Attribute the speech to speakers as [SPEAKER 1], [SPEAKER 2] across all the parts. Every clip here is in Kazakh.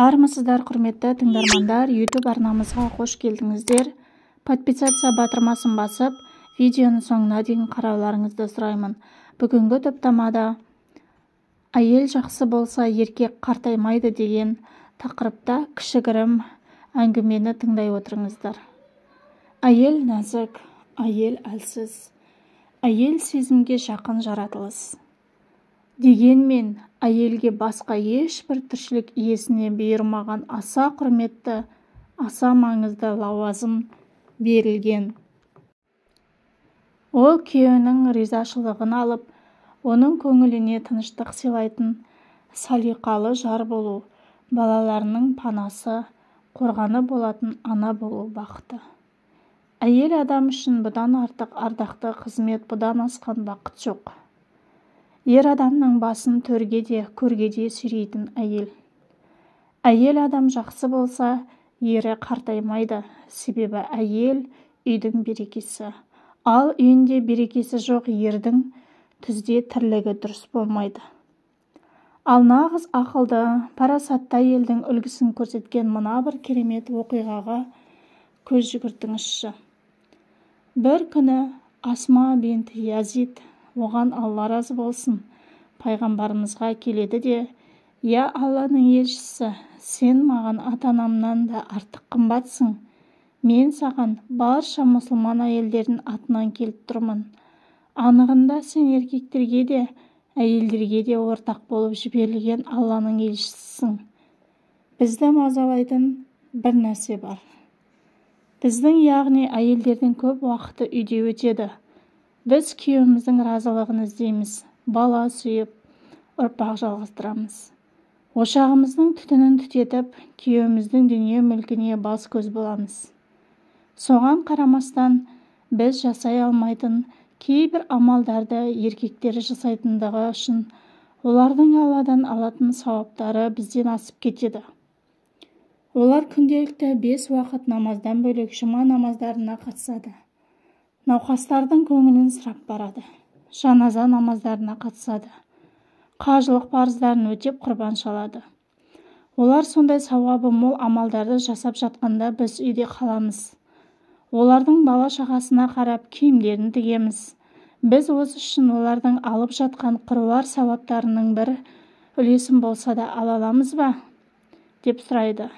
[SPEAKER 1] Армысыздар, құрметті тыңдармандар, YouTube арнамызға қош келдіңіздер. Подписаться батырмасын басып, видеоның соңына дейін қарауларыңызды сұраймын. Бүгінгі топтамада әйел жақсы болса, еркек қартаймайды деген тақырыпта кішігірім әңгімені тыңдай отырыңыздар. Әйел нәзік, әйел әлсіз, әйел сезімге жақын жаратылыс. Дегенмен, әйелге басқа ешбір тіршілік иесіне бұйырмаған аса құрметті, аса маңызды лауазым берілген. Ол күйеуінің ризашылығын алып, оның көңіліне тыныштық сыйлайтын салиқалы жар болу, балаларының панасы, қорғаны болатын ана болу бақыты. Әйел адам үшін бұдан артық ардақты қызмет, бұдан асқан бақыт жоқ. Ер адамның басын төрге де, көрге де сүйрейтін әйел. Әйел адам жақсы болса, ері қартаймайды, себебі әйел үйдің берекесі. Ал үйінде берекесі жоқ ердің түзде тірлігі дұрыс болмайды. Ал нағыз ақылды, парасатты әйелдің үлгісін көрсеткен мына бір керемет оқиғаға көз жүгіртіңізші. Бір күні Асма бинт Язид, оған Алла разы болсын, пайғамбарымызға келеді де, «Я Алланың елшісі, сен маған ата-анамнан да артық қымбатсың. Мен саған барша мұсылман әйелдердің атынан келіп тұрмын. Анығында сен еркектерге де, әйелдерге де ортақ болып жіберілген Алланың елшісісің. Бізді мазалайтын бір нәрсе бар. Біздің, яғни әйелдердің көп уақыты үйде өтеді. Біз күйеуіміздің разылығын іздейміз, бала сүйіп, ұрпақ жалғастырамыз. Ошағымыздың түтінін түтетіп, күйеуіміздің дүние мүлкіне бас-көз боламыз. Соған қарамастан, біз жасай алмайтын кейбір амалдарды еркектер жасайтындығы үшін олардың Алладан алатын сауаптары бізден асып кетеді. Олар күнделікті 5 уақыт намаздан бөлек жұма намаздарына қатысады. Науқастардың көңілін сұрап барады, жаназа намаздарына қатысады, қажылық парыздарын өтеп құрбан шалады. Олар сондай сауабы мол амалдарды жасап жатқанда біз үйде қаламыз. Олардың бала-шағасына қарап киімдерін тігеміз. Біз осы үшін олардың алып жатқан қыруар сауаптарының бір үлесін болса да ала аламыз ба?» деп сұрайды.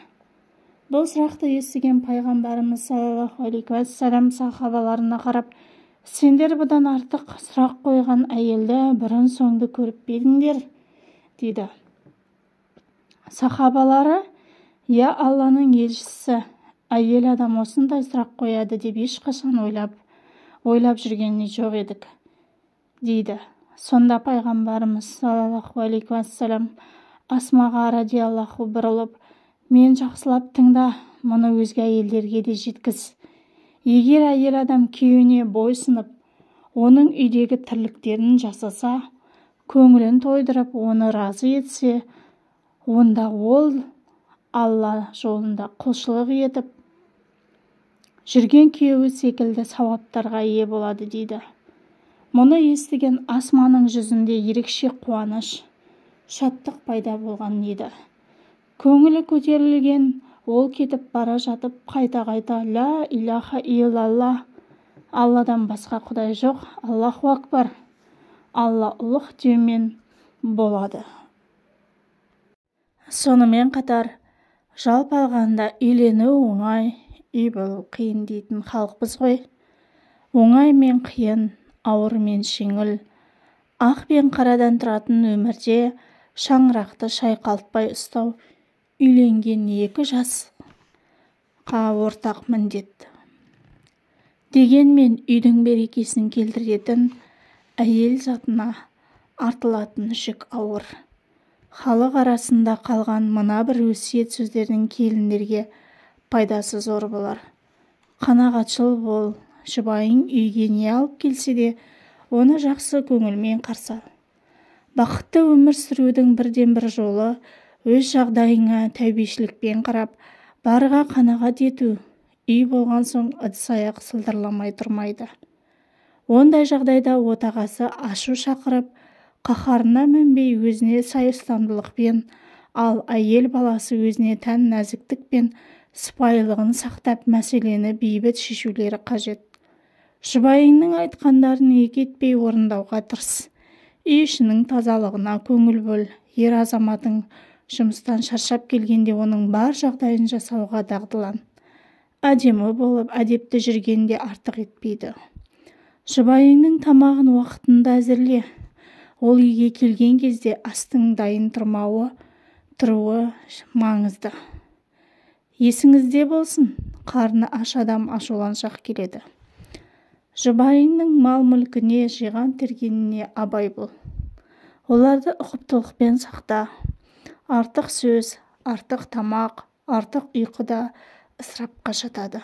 [SPEAKER 1] Бұл сұрақты естіген пайғамбарымыз саллаллаху алейхи уассалам сахабаларына қарап, «Сендер бұдан артық сұрақ қойған әйелді бұрын соңды көріп пе едіңдер?» дейді. Сахабалары, «Я Алланың елшісі, әйел адам осындай сұрақ қояды деп ешқашан ойлап жүрген жоқ едік», дейді. Сонда пайғамбарымыз саллаллаху алейхи уассалам Асмаға радиаллаху бұрылып, «Мен жақсылап тыңда, мұны өзге әйелдерге де жеткіз. Егер әйел адам күйеуіне бойсынып, оның үйдегі тірліктерін жасаса, көңілін тойдырып, оны разы етсе, онда ол Алла жолында құлшылық етіп жүрген күйеуі секілді сауаптарға ие болады», дейді. Мұны естіген Асманың жүзінде ерекше қуаныш, шаттық пайда болған еді. Көңілі көтерілген ол кетіп бара жатып қайта-қайта «Ла илаха иллалла, Алладан басқа құдай жоқ, Аллаху акбар, Алла ұлық» деумен болады. Сонымен қатар, жалпы алғанда үйлену оңай, үй болу қиын дейтін халықпыз ғой. Оңай мен қиын, ауыр мен жеңіл, ақ пен қарадан тұратын өмірде шаңырақты шайқалтпай ұстау үйленген екі жасқа ортақ міндет. Дегенмен үйдің берекесін келтіретін әйел затына артылатын жүк ауыр. Халық арасында қалған мына бір өсиет сөздердің келіндерге пайдасы зор болар. Қанағатшыл бол, жұбайың үйге не алып келсе де, оны жақсы көңілмен қарсы ал. Бақытты өмір сүрудің бірден-бір жолы өз жағдайыңа тәубешілікпен қарап, барға қанағат ету. Үй болған соң ыдыс-аяқ сылдырламай тұрмайды. Ондай жағдайда отағасы ашу шақырып, қаһарына мінбей өзіне сай ұстамдылықпен, Ал әйел баласы өзіне тән нәзіктік пен сыпайылығын сақтап, мәселені бейбіт шешулері қажет. Жұбайыңның айтқандарын екі етпей орындауға тырыс. Үй ішінің тазалығына көңіл бөл. Ер азаматың жұмыстан шаршап келгенде оның бар жағдайын жасауға дағдылан. Әдемі болып, әдепті жүргенде артық етпейді. Жұбайыңның тамағын уақытында әзірле. Ол үйге келген кезде астың дайын тұруы маңызды. Есіңізде болсын, қарны аш адам ашуланшақ келеді. Жұбайыңның мал-мүлкіне, жиған-тергеніне абай бол. Оларды ұқыптылықпен сақта. Артық сөз, артық тамақ, артық ұйқы да ысырапқа жатады.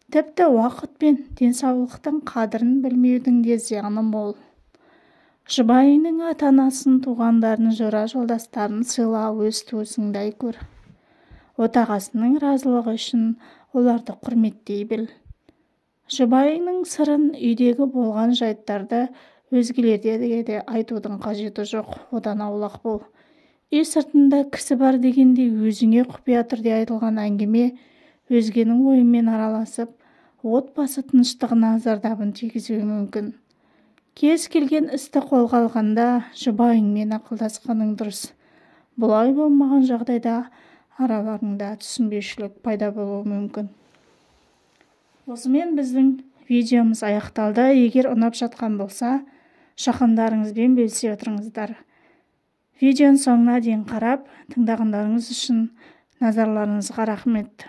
[SPEAKER 1] Тіпті уақыт пен денсаулықтың қадірін білмеудің де зияны мол. Жұбайыңның ата-анасын, туғандарын, жора-жолдастарын сыйла, өз туысыңдай көр. Отағасының разылығы үшін оларды құрметтей біл. Жұбайыңның сырын, үйдегі болған жайттарды өзгелерге де айтудың қажеті жоқ, одан аулақ бол. Үй сыртында кісі бар дегенде өзіңе құпия түрде айтылған әңгіме өзгенің ойымен араласып, отбасы тыныштығына зардабын тигізуі мүмкін. Кез келген істі қолға алғанда жұбайыңмен ақылдасқаның дұрыс. Бұлай болмаған жағдайда араларыңда түсінбеушілік пайда болуы мүмкін. Осымен біздің видеомыз аяқталды. Егер ұнап жатқан болса, жақындарыңызбен бөлісе отырыңыздар. Видеоның соңына дейін қарап, тыңдағандарыңыз үшін назарларыңызға рахмет.